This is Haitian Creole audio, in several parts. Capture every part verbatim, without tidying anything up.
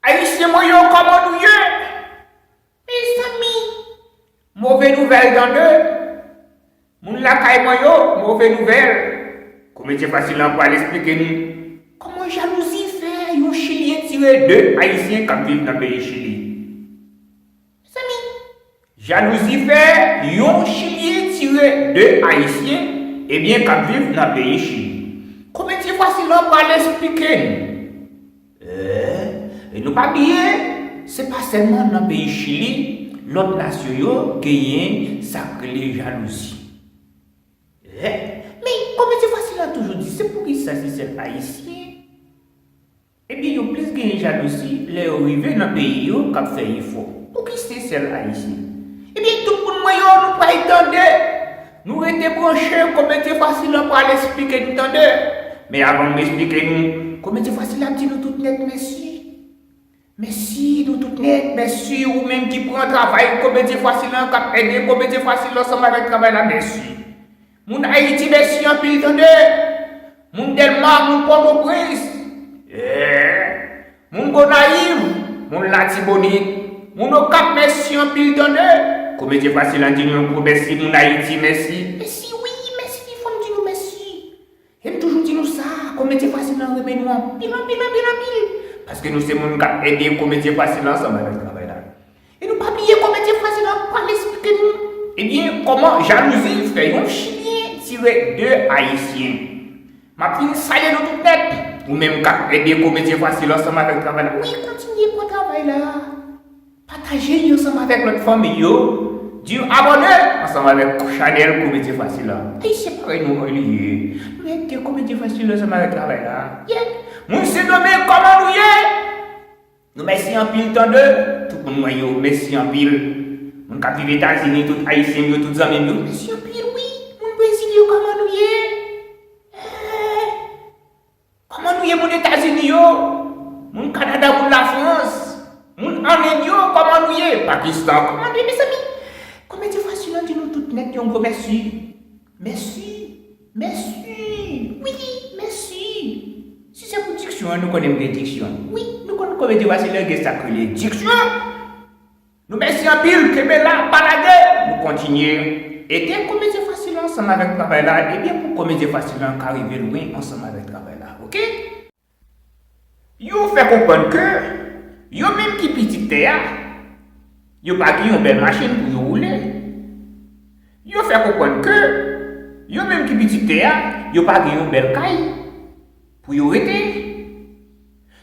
Ayisyen mwen yo, kòman nou ye? Mezanmi, move nouvèl tande. Moun lakay mwen yo, move nouvèl. Komedyen Fasil lan pral esplike nou kòman jalouzi fè yon Chilyen tire de Ayisyen k ap viv nan peyi Chili. Mezanmi, jalouzi fè yon Chilyen tire de Ayisyen, ebyen, k ap viv nan peyi Chili. Komedyen Fasil lan pral esplike nou. E nou pa bliye, se pa sèlman nan peyi Chili, lòt nasyon yo genyen sa k rele jalouzi. Men, Komedyen Fasil lan toujou di, se poukisa se sèl Ayisyen? Ebyen, yo plis genyen jalouzi lè yo rive nan peyi yo k ap fè efò. Pouki se sèl Ayisyen? Ebyen, tout moun mwen yo, nou pral tande. Nou rete branche, Komedyen Fasil lan pral esplike nou tande. Men avan m esplike nou, Komedyen Fasil ap di nou tout nèt mèsi. Mèsi nou tout nèt, mèsi ou menm ki pran travay Komedyen Fasil lan, k ap ede Komedyen Fasil lan ansanm avèk travay la, mèsi. Moun Ayiti, mèsi anpil tande. Moun Dèlma, moun Pòtoprens, eh, moun Gonayiv, moun Latibonit, moun Okap, mèsi anpil tande. Komedyen Fasil lan di nou yon gwo mèsi, moun Ayiti, mèsi. Mèsi wi, mèsi, fò n di nou mèsi. E m toujou di nou sa, Komedyen Fasil lan renmen nou anpil, anpil, anpil, anpil. Paske nou se moun k ap ede Komedyen Fasil lan ansanm avèk travay la. E nou pa bliye Komedyen Fasil lan pral esplike nou, ebyen, kòman jalouzi fè yon Chilyen tire de Ayisyen. M ap fin salye nou tout nèt. Ou menm k ap ede Komedyen Fasil ansanm avèk travay la. Wi, kontinye pran travay la. Pataje l ansanm avèk lòt fanmi yo. Di yo abòne ansanm avèk chanèl Komedyen Fasil la. Ayisyen parèy nou li ye. Nou ede Komedyen Fasil ansanm avèk travay la. Yeah. Moun Sendomeng, kòman nou ye? Nou mèsi anpil tande. Tout moun mwen yo, mèsi anpil. Moun k ap viv Etazini, tout Ayisyen m yo, tout zanmi m yo, mèsi anpil wi. Moun Brezil yo, kòman nou ye? Eh, kòman nou ye, moun Etazini yo? Moun Kanada, moun Lafrans, moun an End yo, kòman nou ye? Pakistan, kòman nou ye, mezanmi? Komedyen Fasil lan di nou tout nèt yon gwo mèsi. Mèsi. Mèsi. Wi, mèsi. Si se pou diksyon an, nou konnen m gen diksyon. Wi, nou konn Komedyen Fasil lan gen sa k rele diksyon. Nou mèsi anpil, kenbe la, pa lage. Nou kontinye ede Komedyen Fasil lan ansanm avèk travay la, ebyen, pou Komedyen Fasil lan ka rive lwen ansanm avèk travay la, oke? Yo fè konprann ke yo menm ki pitit tè a, yo pa gen yon bèl machin pou yo woule. Yo fè konprann ke yo menm ki pitit tè a, yo pa gen yon bèl kay pou yo rete.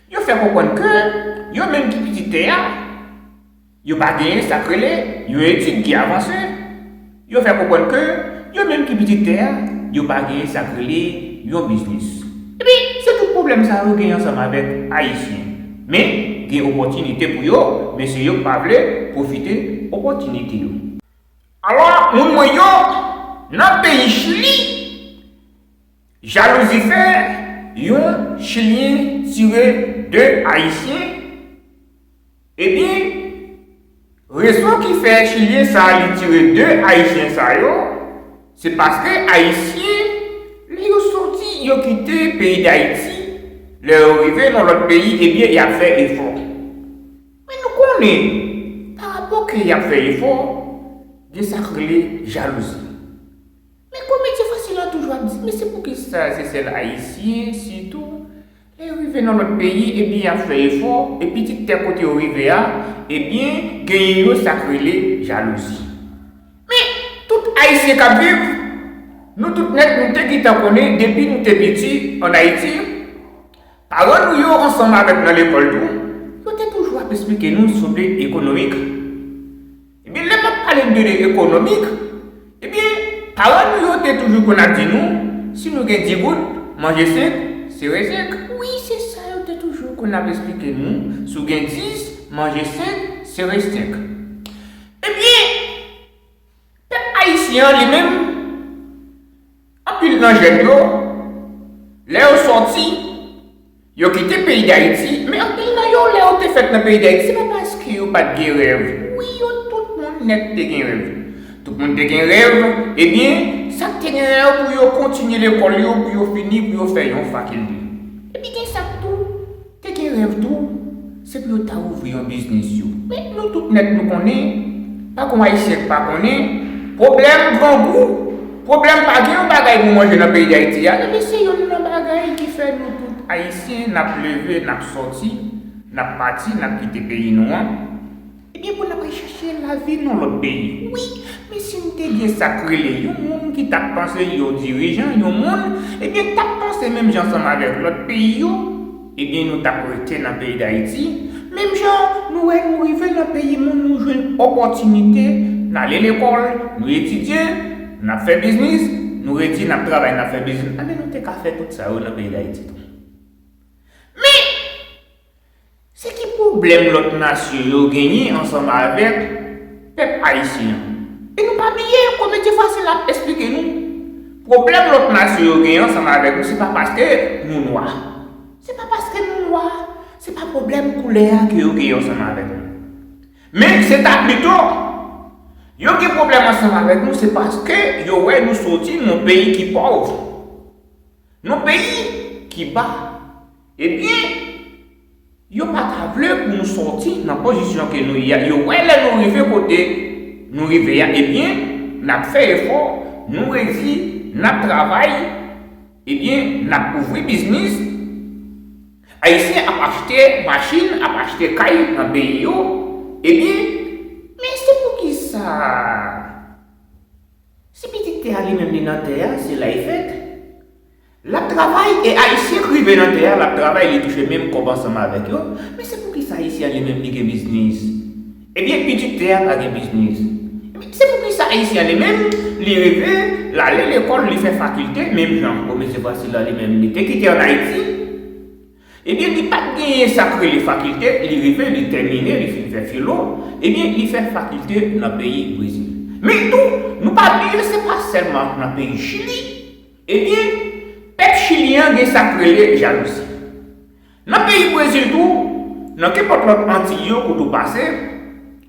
Yo fè konprann ke yo menm ki pitit tè a, yo pa genyen sa k rele yon etid ki avanse. Yo fè konprann ke yo menm ki pitit tè a, yo pa genyen sa k rele yon biznis. Epi, se tout pwoblèm sa yo genyen ansanm avèk Ayisyen. Men, gen opòtinite pou yo, men se yo k pa vle pwofite opòtinite yo. Alò, moun mwen yo, nan peyi Chili, jalouzi fè yon Chilyen tire de Ayisyen. Ebyen, rezon ki fè Chilyen sa a li tire de Ayisyen sa yo, se paske Ayisyen, lè yo soti, yo kite peyi Dayiti, lè yo rive nan lòt peyi, ebyen, y ap fè efò. Men nou konnen, parapò ke y ap fè efò, gen sa k rele jalouzi. Men Komedyen Fasil lan toujou ap di, men se poukisa se sèl Ayisyen, sitou, lè yo rive nan lòt peyi, ebyen, y ap fè efò, e pitit tè kote yo rive a, ebyen, genyen yo sa k rele jalouzi. Men, tout Ayisyen k ap viv, nou tout nèt, nou te gentan konnen, depi nou te piti, ann Ayiti, paran nou yo ansanm avèk nan lekòl tou, yo te toujou ap esplike nou sou de ekonomik. Ebyen, lè m ap pale de, de ekonomik, ebyen, paran nou yo te toujou konn ap di nou, si nou gen dis goud, manje senk, sere senk. Wi, se sa yo te toujou konn ap esplike nou, si w gen dis, manje senk, sere senk. Ebyen, pèp ayisyen an li menm, anpil nan jèn yo, lè yo sòti, yo kite peyi Dayiti, men anpil nan yo, lè yo te fèt nan peyi Dayiti, se pa paske yo pa t gen rèv. Wi, yo tout moun nèt te gen rèv. Tout moun te gen rèv, ebyen, sa k te gen rèv pou yo kontinye lekòl yo, pou yo fini, pou yo fè yon fakilte. Epi gen sa k tou, te gen rèv tou, se pou yo ta ouvri yon biznis yo. Men nou tout nèt nou konnen, pa gon Ayisyen k pa konnen, pwoblèm grangou, pwoblèm pa gen yon bagay pou manje nan peyi Dayiti a. Ebyen, se youn nan bagay ki fè nou tout Ayisyen, n ap leve, n ap sòti, n ap pati, n ap kite peyi nou an. Ebyen, pou n ap al chache lavi nan lòt peyi. Wi, men si n te gen sa k rele yon moun ki t ap panse, yon dirijan, yon moun, ebyen, t ap panse menm jan ansanm avèk lòt peyi yo, ebyen, nou t ap rete nan peyi Dayiti. Menm jan nou wè nou rive nan peyi moun, nou jwenn opòtinite, n ale lekòl, nou etidye, n ap fè biznis, nou redi, n ap travay, n ap fè biznis. Anben, nou te ka fè tout sa yo nan peyi Dayiti tou. Men, se ki pwoblèm lòt nasyon yo genyen ansanm avèk pèp ayisyen an? E nou pa bliye, Komedyen Fasil ap esplike nou. Pwoblèm lòt nasyon yo genyen ansanm avèk nou, se pa paske nou nwa. Se pa paske nou nwa. Se pa pwoblèm koulè a ke yo genyen ansanm avèk nou. Men se ta plito, yo gen pwoblèm ansanm avèk nou, se paske yo wè nou soti nan yon peyi ki pòv. Nan peyi ki ba, ebyen, yo pa ta vle pou nou sòti nan pozisyon ke nou ye a. Yo wè lè nou rive kote nou rive a, ebyen, n ap fè efò, nou redi, n ap travay, ebyen, n ap ouvri biznis. Ayisyen ap achte machin, ap achte kay nan peyi yo, ebyen, men se poukisa? Si pitit tè a li menm li nan tè a, se la l fèt. L ap travay, e Ayisyen k rive nan tè a, l ap travay, li touche menm kòb ansanm avèk yo. Men se poukisa Ayisyen an li menm li gen biznis? Ebyen, pitit tè a pa gen biznis. Ebyen, se poukisa Ayisyen an li menm, li rive, l ale lekòl, li fè fakilte, menm jan Komedyen Fasil la li menm, li te kite ann Ayiti. Ebyen, li pa t genyen sa k rele fakilte, li rive, li tèmine, li fin fè filo, ebyen, li fè fakilte nan peyi Brezil. Men tou, nou pa bliye, se pa sèlman nan peyi Chili, ebyen, pèp chilyen an gen sa k rele jalouzi. Nan peyi Brezil tou, nan kenpòt lòt Antiy yo kote w pase,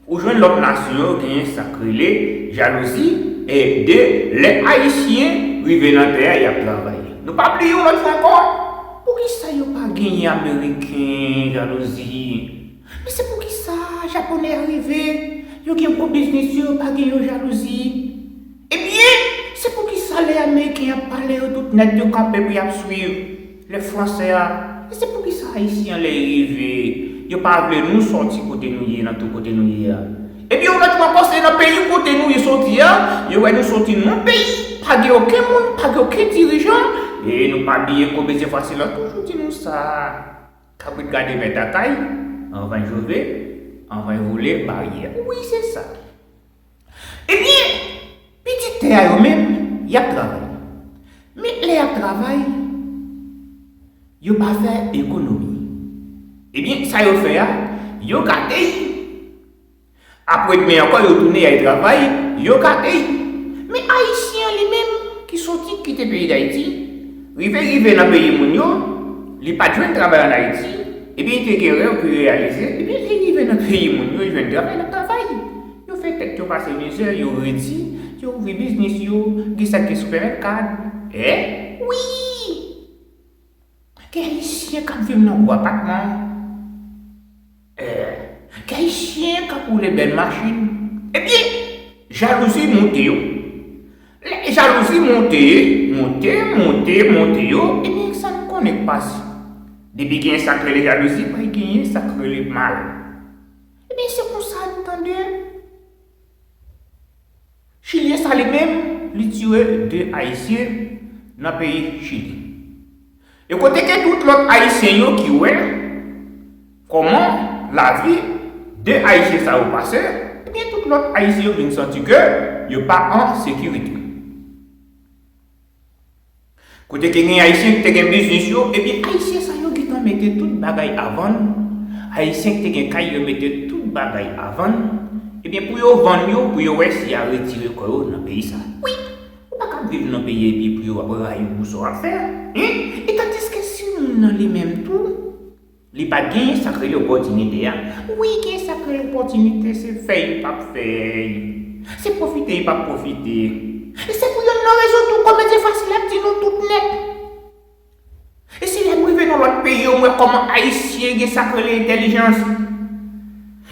ou jwenn lòt nasyon yo genyen sa k rele jalouzi, e de lè Ayisyen rive nan tè a, y ap travay. Nou pa bliye yon lòt fwa ankò, poukisa yo pa genyen Ameriken jalouzi? Men se poukisa Japonè a rive, yo gen gwo biznis yo, yo pa gen yo jalouzi? Ebyen, se poukisa lè Ameriken ap pale yo tout nèt yo kanpe pou y ap swiv? Lè Fransè a, e se poukisa Ayisyen an lè y rive, yo pa vle nou sòti kote nou ye, nan tou kote nou ye a? Ebyen, yon lòt fwa ankò, se nan peyi kote nou ye sòti a, yo wè nou sòti nan peyi, pa gen okenn moun, pa gen okenn dirijan, e nou pa bliye Komedyen Fasil la toujou di nou sa, kabrit gade vèt a kay, anvan y jove, anvan y vole baryè. Wi, se sa. Ebyen, pitit tè a yo menm, y ap travay. Men lè y ap travay, yo pa fè ekonomi. Ebyen, sa yo fè a, yo gate y. Apre demen ankò, yo tounen y al travay, yo gate y. Men Ayisyen an li menm, ki soti kite peyi Dayiti, rive, rive nan peyi moun yo, li pa t jwenn travay ann Ayiti, ebyen, li te gen rèv pou l reyalize, ebyen, li rive nan peyi moun yo, li jwenn travay, l ap travay. Yo fè tèt yo pase mizè, yo redi, yo ouvri biznis yo, gen sa k gen sipèmèkad. E, wi! Gen Ayisyen k ap viv nan gwo apatman. E, gen Ayisyen k ap woule bèl machin. Ebyen, jalouzi monte yo. Lè jalouzi monte, monte, monte, monte yo, ebyen, sa n konnen k pase. Depi gen sa k rele jalouzi, pa genyen sa k rele mal. Ebyen, se konsa n tande Chilyen sa li menm, li tiye de Ayisyen nan peyi Chili. E kote ke tout lòt Ayisyen yo ki wè kòman lavi de Ayisyen sa yo pase, ebyen, tout lòt Ayisyen yo vin santi ke yo pa an sekirite. Kote ke gen Ayisyen ki te gen biznis yo, ebyen, Ayisyen sa yo gentan mete tout bagay a vann. Ayisyen ki te gen kay yo mete tout bagay a vann. Ebyen, pou yo vann yo, pou yo wè si y a retire kò yo nan peyi sa. Wi, ou pa ka viv nan peyi epi pou yo ap rayi w pou sa w ap fè. Hein? E tandiske si moun nan li menm tou, li pa t genyen sa k rele opòtinite a. Wi, gen sa k rele opòtinite, se fè y p ap fè y. Se pwofite y p ap pwofite. E se pou yonn nan rezon tou Komedyen Fasil ap di nou tout nèt. E se lè m rive nan lòt peyi yo, m wè Kòman Ayisyen gen sa k rele entèlijans?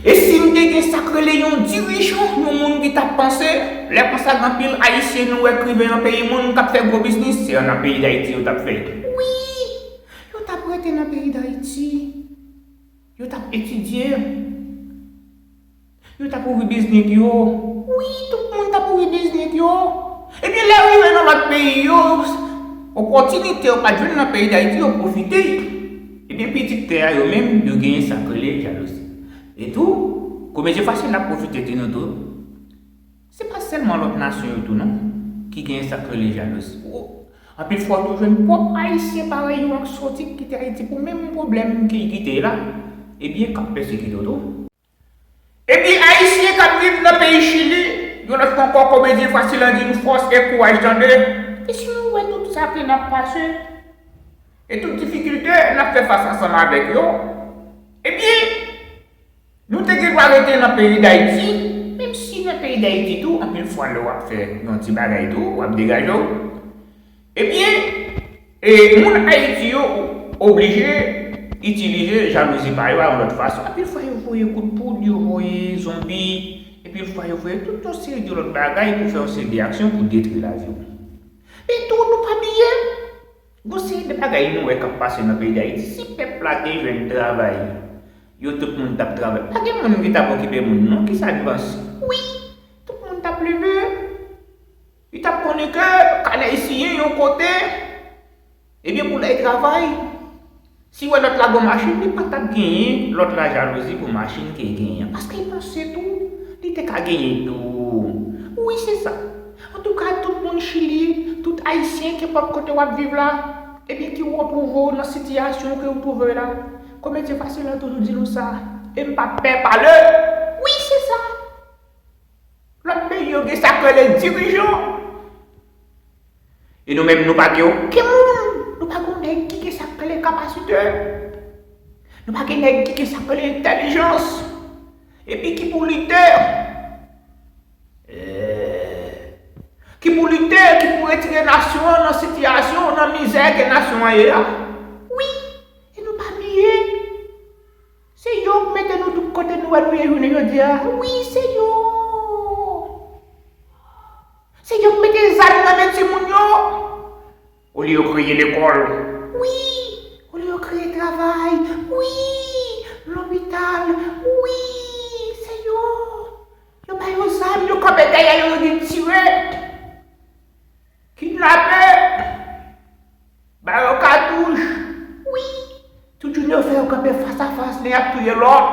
E si n te gen sa k rele yon dirijan, yon moun ki t ap panse, lè konsa gen anpil Ayisyen nou wè k rive nan peyi moun k ap fè gwo biznis, se nan peyi Dayiti yo t ap fè. Wi, yo t ap rete nan peyi Dayiti. Yo t ap etidye. Yo t ap ouvri biznis yo. Wi, tout moun t ap ouvri biznis yo. Ebyen, lè yo rive nan lòt peyi yo, opòtinite yo pa t jwenn nan peyi Dayiti, yo pwofite. Ebyen, pitit tè a yo menm, yo genyen sa k rele jalouzi. E tou, komedyen fasil ap pwofite di nou tou, se pa sèlman lòt nasyon yo tou non, ki genyen sa k rele jalouzi. O, anpil fwa, ou tou jwenn pwòp Ayisyen parèy ou an k soti, k kite Ayiti pou menm pwoblèm ke l kite la, ebyen, k ap pèsekite w tou. Epi Ayisyen k ap viv nan peyi Chili, yon lòt fwa ankò, komedyen fasil an di nou fòs e kouraj tande. E si nou wè tout sa ke n ap pase, e tout difikilte n ap fè fas ansanm avèk yo, ebyen, nou te gen dwa rete nan peyi Dayiti, menm si nan peyi Dayiti tou, anpil fwa lè w ap fè yon ti bagay tou, w ap degaje w. Ebyen, e moun Ayiti yo oblije itilize jalouzi pa yo a yon lòt fason. Anpil fwa, yo voye kout poud, yo voye zonbi, anpil fwa, yo voye tout yon seri de lòt bagay pou fè yon seri de aksyon pou detwi lavi w. Men tou, nou pa bliye, gon seri de bagay nou wè k ap pase nan peyi Dayiti. Si pèp la te jwenn travay, yo tout moun t ap travay. Pa gen moun ki t ap okipe moun, non. Kisa n panse? Wi, tout moun t ap leve. Li t ap konnen ke kanay siyen yon kote, ebyen, pou l al travay, si wè lòt la gon machin, li pa t ap genyen lòt la jalouzi pou machin ke l genyen an. Paske l panse tou, li te ka genyen tou. Wi, se sa. Antouka, tout moun Chili, tout Ayisyen, kenpòt kote w ap viv la, ebyen, ki w twouve w nan sitiyasyon ke w twouve w la, komedyen fasil la toujou di nou sa. E m pa pè pale. Wi, se sa. Lòt peyi yo gen sa k rele dirijan. E nou menm, nou pa gen okenn moun. Nou pa gen nèg ki gen sa k rele kapasite. Nou pa gen nèg ki gen sa k rele entèlijans. Epi ki pou lite. Eh, ki pou lite, ki pou retire nasyon an nan sitiyasyon, nan mizè ke nasyon an ye a. Wi, e nou pa bliye. Se yo k mete nou tout kote nou wè nou ye jounen jodi a. Wi, se yo. Se yo k mete zam nan men timoun yo. Olye yo kreye lekòl. Wi. Olye yo kreye travay. Wi. Lopital. Wi. Se yo. Yo ba yo zam, yo kanpe dèyè yo, yo vin tire. Kidnape. Ba yo katouch. Wi. Tout jounen yo fè yo kanpe fas a fas, lè y ap touye lòt.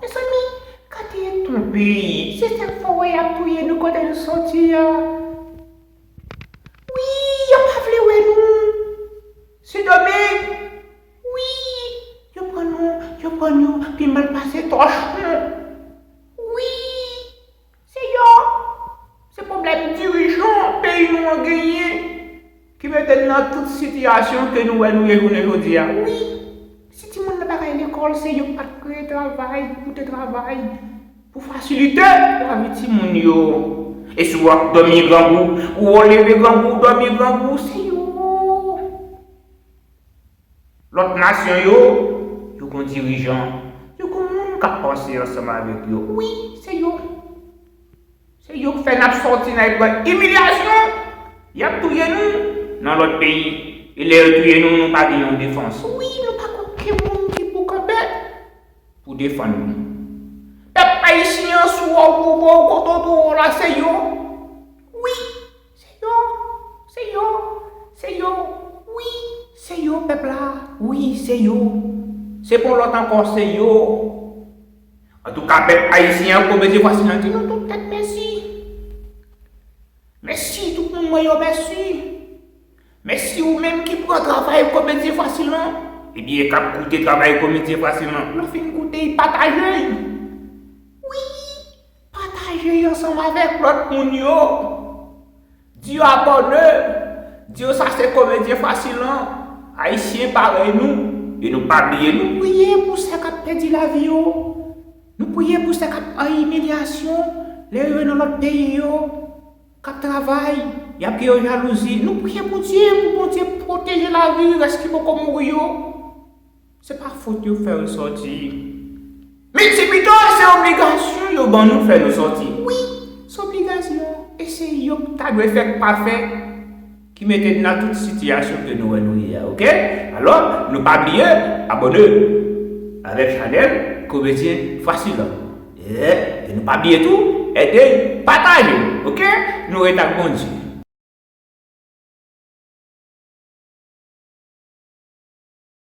Mezanmi, gade yon peyi. Se sa k fè w wè y ap touye nou kote nou soti a. Wi, yo pa vle wè nou. Sendomeng. Wi, yo pran nou, yo pran nou pi mal pase tòchon. Wi. Se yo, se pwoblèm dirijan peyi nou an genyen ki mete n nan tout sitiyasyon ke nou wè nou ye jounen jodi a. Wi, si timoun nan pa ka al lekòl, se yo k pa t kreye travay pou te travay, pou fasilite lavi timoun yo. E si w ap dòmi grangou, ou leve grangou, ou dòmi grangou, se yo. Lòt nasyon yo, yo gon dirijan, yo gon moun k ap panse ansanm avèk yo. Wi, se yo. Se yo k fè n ap sòti, n al pran imilyasyon. Y ap touye nou nan lòt peyi. E lè yo touye nou, nou pa gen yon defans. Wi, nou pa gon okenn moun ki pou kanpe pou defann nou. Pèp ayisyen an, si w wè w twouve w kote w twouve w la, se yo. Wi, se yo. Se yo. Se yo. Wi, se yo, pèp la. Wi, se yo. Se pa yon lòt ankò, se yo. Antouka, pèp ayisyen an, komedyen fasil lan di nou tout tèt mèsi. Mèsi tout moun mwen yo, mèsi. Mèsi ou menm ki pran travay komedyen fasil lan. Ebyen, k ap koute travay komedyen fasil lan. Lè w fin koute l, pataje l. Wi, pataje l ansanm avèk lòt moun yo. Di yo abòne. Di yo sa se komedyen fasil lan. Ayisyen parèy nou. E nou pa bliye, nou priye pou sa k ap pèdi lavi yo. Nou priye pou sa k ap an imilyasyon lè yo nan lòt peyi yo, k ap travay, y ap gen yo jalouzi. Nou priye Bondye pou Bondye pwoteje lavi rès ki poko mouri yo. Se pa fòt yo fè yo sòti. Men se pito se obligasyon yo ban nou fè nou sòti. Wi, se obligasyon. E se yo ki ta dwe fè k pa fè ki mete n nan tout sitiyasyon ke nou wè nou ye a, oke? Alò, nou pa bliye abòne avèk chanèl Komedyen Fasil la. E, e nou pa bliye tou, ede pataje, oke? Nou ret ak Bondye.